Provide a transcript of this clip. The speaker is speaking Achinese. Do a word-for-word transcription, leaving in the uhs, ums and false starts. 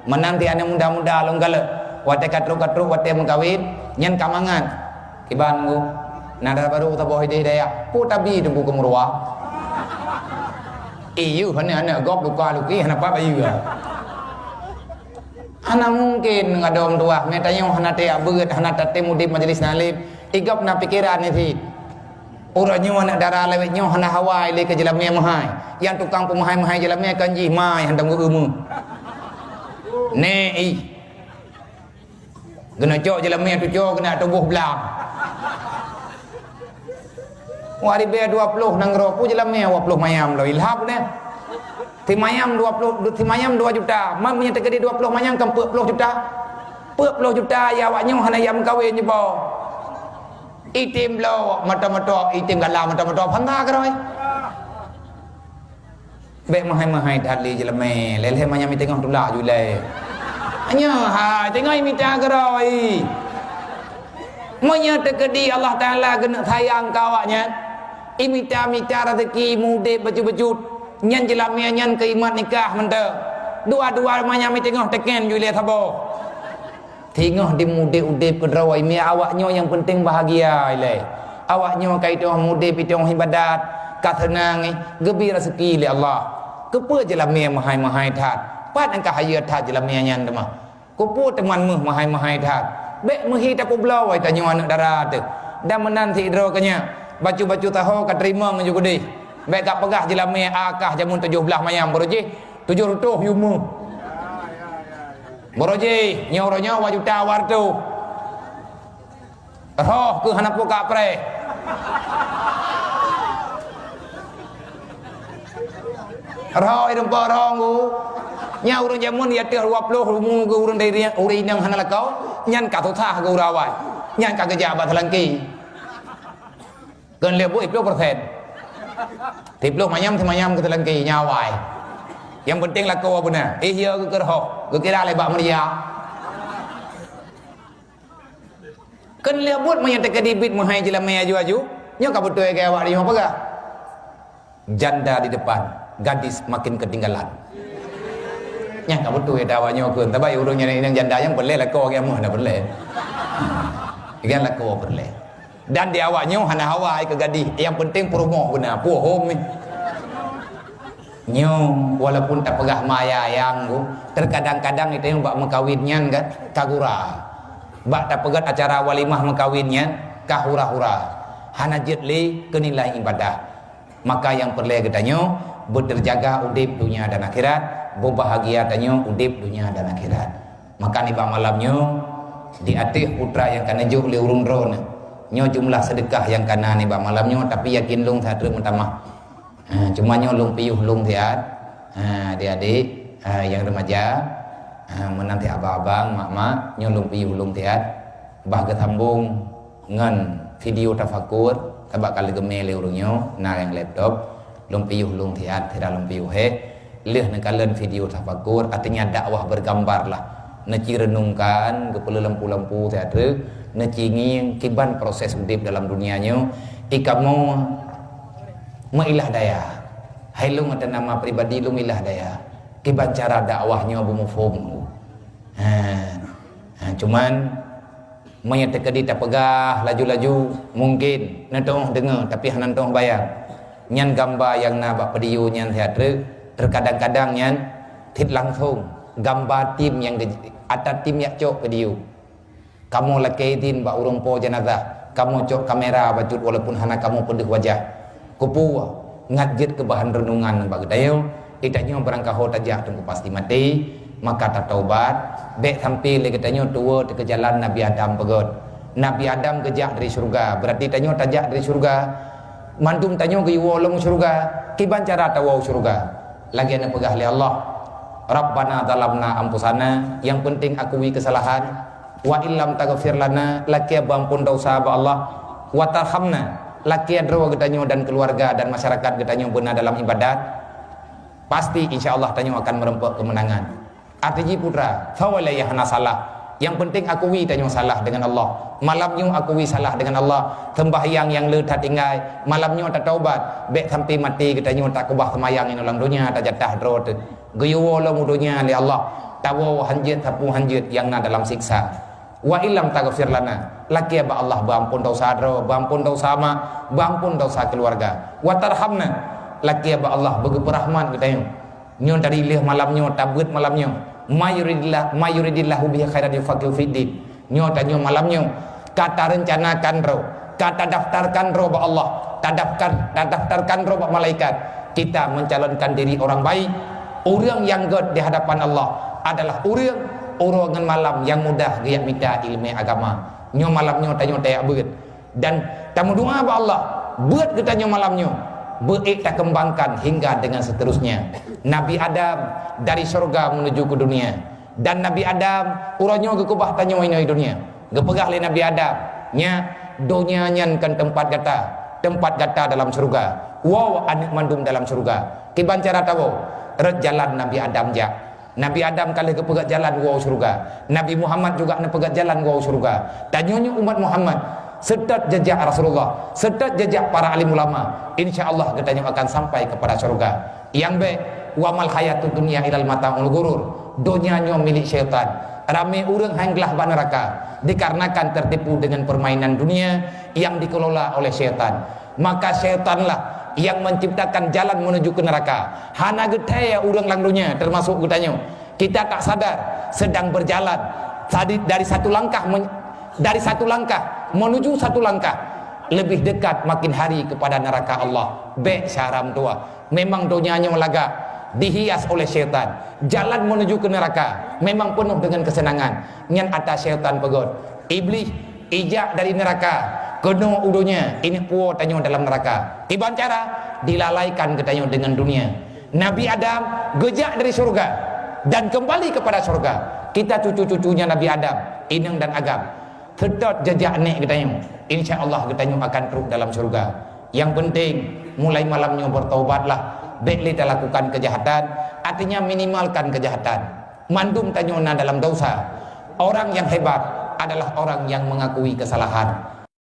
Meunan ti aneuk muda-muda lôn galak, watée ka trok-ka trok watée meukawen, nyan ka mangat. Kiban ku, na dara barô saboh idéh dayah, peue tabi teungku keu meuruwa. Iyeuh, aneuk-aneuk gob luka luki hana pat bayeue. Hana mungken ngon dong tuah, meutanyoe hana teuyak beuet, hana tatem udeb majelis taklim, i gob na pikeran nyan cit. Uroe nyoe aneuk dara lawét nyoe hana hawa ilée keu jeulamé meuhai. Nyang tukang peumeuhai-meuhai jeulamé kan jih mai hantom geu-eu meu. Neh ih. Geuneuk cok jeulamé tuco geuneuk tuboh blang. Wah ribée dua ploh nanggroe peue jeulamé dua ploh manyam lom ilhab neh. Simayam dua ploh, simayam dua juta. Man meunyoe teukeudi dua ploh manyam kan peuet ploh juta. Peuet ploh juta ya awak nyoe hana ya meukawen jiboh. Item bloe mata-mata, item gala mata-mata, bangga keurôi. Bék meuhai-meuhai that lé jeulamé, lé-lé manyam i teungoh tulak ju lé. Nyoe hai teungoh imita keurôi. Meunyoe teukeudi Allah Taala geuneuk sayang keu awak nyan, imita-mita raseuki, mudeb bacut-bacut, nyan jeulamé nyan keu imat nikah mantong. Dua-dua manyam i teungoh teken ju lé saboh. Singoh dimudeb-udeb keudroe, miet awak nyoe nyang peunteng bahagia ilée. Awak nyoe ka itong mudeb, itong ibadat, ka seunang, geubri raseuki lé Allah. Keupeue jeulamé meuhai-meuhai that? Pat nyang ka hayeue that jeulamé nyan teuma? Keupeue teuma meuh meuhai-meuhai that? Bék meuhi tapeubloe tanyoe aneuk dara teuh. Dan meunan sidroe keunyak, bacut-bacut taho ka teurimong ju keudeh. Bék ka peugah jeulamé akah jameun tujoh blaih manyam baroe jih tujoh reutôh yue meuh. Baroe jih, nyoe uroe nyoe dua juta dua reutôh. Roh keuh hana peue ka preh. Roh i rumpok roh nggu. Nyan ureuëng jameun ya teuh dua ploh rumu keu ureuëng dari ureuëng inong hana lakoe, nyan ka susah keu ureuëng awai. Nyan ka geujak bak seulangki. Keu lheueh buet ploh persen. Siploh manyam simanyam keu seulangki nyan awai. Nyang penting lakoe beuna. Eh ya geukeu roh, geukira lé bak meuria. Keu lheueh buet meunyoe teukeudi bit meuhai jeulamé aju-aju, nyoe ka beutôi keu awak nyoe peugah. Janda di depan, gadis makin ketinggalan. Nyang ka beutôi dah awak nyoe keu, tapi ureuëng nyang inong janda nyang peureulée lakoe nyang meuh hana peureulée. Nyang lakoe peureulée. Dan di awak nyoe hana hawa ai keu gadih, nyang penting peurumoh beuna, puhom ni. Nyoe walaupun tapeugah maya ayang tu, terkadang-kadang itu yang bak meukawen nyan kan ka gura. Bak tapeugét acara walimah meukawen nyan ka hura-hura, hana jeuet lé keu nilai ibadah. Maka nyang peureulée geutanyoe beuteujaga udeb dunia dan akhirat, beubahagia tanyoe udeb dunia dan akhirat. Maka nibak malam nyoe, di ateueh putra nyang ka neujok lé ureuëng droeneuh, nyoe jumlah seudeukah nyang ka na nibak malam nyoe, tapi yakin lôn that treuk meutamah. Ha, cuma nyoe lôn piôh lôn siat. Ha, adik-adik, ha, nyang remaja, ha, meunan siat abang-abang, mak-mak, nyoe lôn piôh lôn siat. Bah geusambong ngon video tafakur, sabab ka leugeumé lé ureuëng nyoe, na nyang laptop, lôn piôh lôn siat, sira lôn piôh hé. Lheueh neukalon video tafakur, artinya dakwah bergambar lah. Neuci renungkan, geupeuleulampu-lampu siat treuk, neuci ngieng kiban proses udeb dalam dunia nyoe. I kamoe meuilah daya. Hai lôn ateueh nama pribadi lôn ilah daya. Kiban cara dakwah nyoe beumuphom. Ha. Ha, cuman meunyoe teukeudi tapeugah laju-laju, mungkin neutoh deungoe tapi hana neutoh bayang. Nyan gamba nyang na bak video nyan siat treuk, terkadang-kadang nyan cit langsong gamba tim nyang di, ata tim nyang cok video. Kamoe lakée idin bak ureuëng po jeunazah, kamoe cok kamera bacut walaupun hana kamoe peudeuh wajah. Keupeue? Ngat jeuet keu bahan reunungan bak geutanyoe, geutanyoe barangkaho tajak teungku pasti maté, maka tataubat, bék sampai lé geutanyoe tuwoe teuh keu jalan Nabi Adam peugét. Nabi Adam geujak dari syeuruga, berarti tanyoe tajak dari syeuruga. Mandum tanyoe geuyue woe lom syeuruga, kiban cara tawoe syeuruga. Lagée neupeugah lé Allah, "Rabbana zalamna anfusana," yang penting akui kesalahan, "wa illam taghfir lana," lakée beuamphon desya bak Allah, "wa tarhamna," lakée droe geutanyoe dan keuluwarga dan masyarakat geutanyoe beuna dalam ibadat, pasti insya Allah tanyoe akan meureumpok keumeunangan. Arti jih putra, soe lé nyang hana salah. Yang penting akui tanyoe salah dengan Allah. Malam nyoe akui salah dengan Allah. Seumbahyang nyang le that tinggai. Malam nyoe tataubat. Bék sampai maté geutanyoe takeubah seumayang nyoe lam donya tajatah droe teuh. Geuyue woe lom u donya lé Allah. Tawoe hanjeuet, sapeue hanjeuet nyang na dalam siksa. Wa illam taghfir lana, lakée bak Allah beuamphon desya droe, beuamphon desya mak, beuamphon desya keuluwarga. Wa tarhamna, lakée bak Allah beugeupeurahmat geutanyoe. Nyoe dari lheueh malam nyoe, tabeuet malam nyoe. Mayuridillah, mayuridillahu bihi khairan yufaqihu fiddin. Nyoe tanyoe malam nyoe ka tarencanakan droe, ka tadaftarkan droe bak Allah, tadaftar, tadaftarkan droe bak malaikat. Kita mencalonkan diri orang baik. Ureuëng nyang gét di hadapan Allah adalah ureuëng uroe ngon malam nyang mudah geujak mita iéleumé agama. Nyoe malam nyoe tanyoe tajak beuet dan tameudoá bak Allah, beuet geutanyoe malam nyoe beuék takeumbangkan hingga dengan seterusnya. Nabi Adam dari syurga menuju ke dunia. Dan Nabi Adam uroe nyoe geukeubah tanyoe inoe dunia. Geupeugah lé Nabi Adam, "Nyak, donya nyan kon teumpat gata, teumpat gata dalam syeuruga. Woe aneuëk mandum dalam syeuruga." Kiban cara tawoe? Rot jalan Nabi Adam jak. Nabi Adam ka lheueh geupeugét jalan woe syeuruga. Nabi Muhammad juga neupeugét jalan woe syeuruga. Tanyoe nyoe umat Muhammad, seutôt jeujak Rasulullah, seutôt jeujak para alim ulama, insya Allah geutanyoe akan sampai kepada syeuruga. Nyang bék, "Wa mal hayatud dunya illal mata'ul ghurur." Donya nyoe milék syaitan. Ramé ureuëng han glah bak neuraka dikarenakan tertipu dengan permainan dunia yang dikelola oleh syaitan. Maka syaitanlah yang menciptakan jalan menuju ke neraka. Hana geuthée ureuëng lam donya, termasuk geutanyoe. Kita tak sadar sedang berjalan dari, dari satu langkah men-, dari satu langkah menuju satu langkah lebih dekat makin hari kepada neraka Allah. Bék syaram tuah. Memang donya nyoe lagak, dihias oleh syaitan. Jalan menuju ke neraka memang penuh dengan kesenangan. Nyan ata syaitan peugét. Iblih ijak dari neraka keunoe u donya, ini puwoe tanyoe dalam neraka. Kiban cara? Dilalaikan geutanyoe dengan dunia. Nabi Adam geujak dari syeuruga dan kembali kepada syeuruga. Kita cucu-cucunya Nabi Adam, inong dan agam. Seutôt jeujak nék geutanyoe, insya Allah geutanyoe akan trok dalam syeuruga. Nyang peunteng, mulai malam nyoe bertaubatlah. Bék lé talakukan keujahatan, artinya minimalkan keujahatan. Mandum tanyoe na dalam desya. Orang yang hebat adalah orang yang mengakui kesalahan.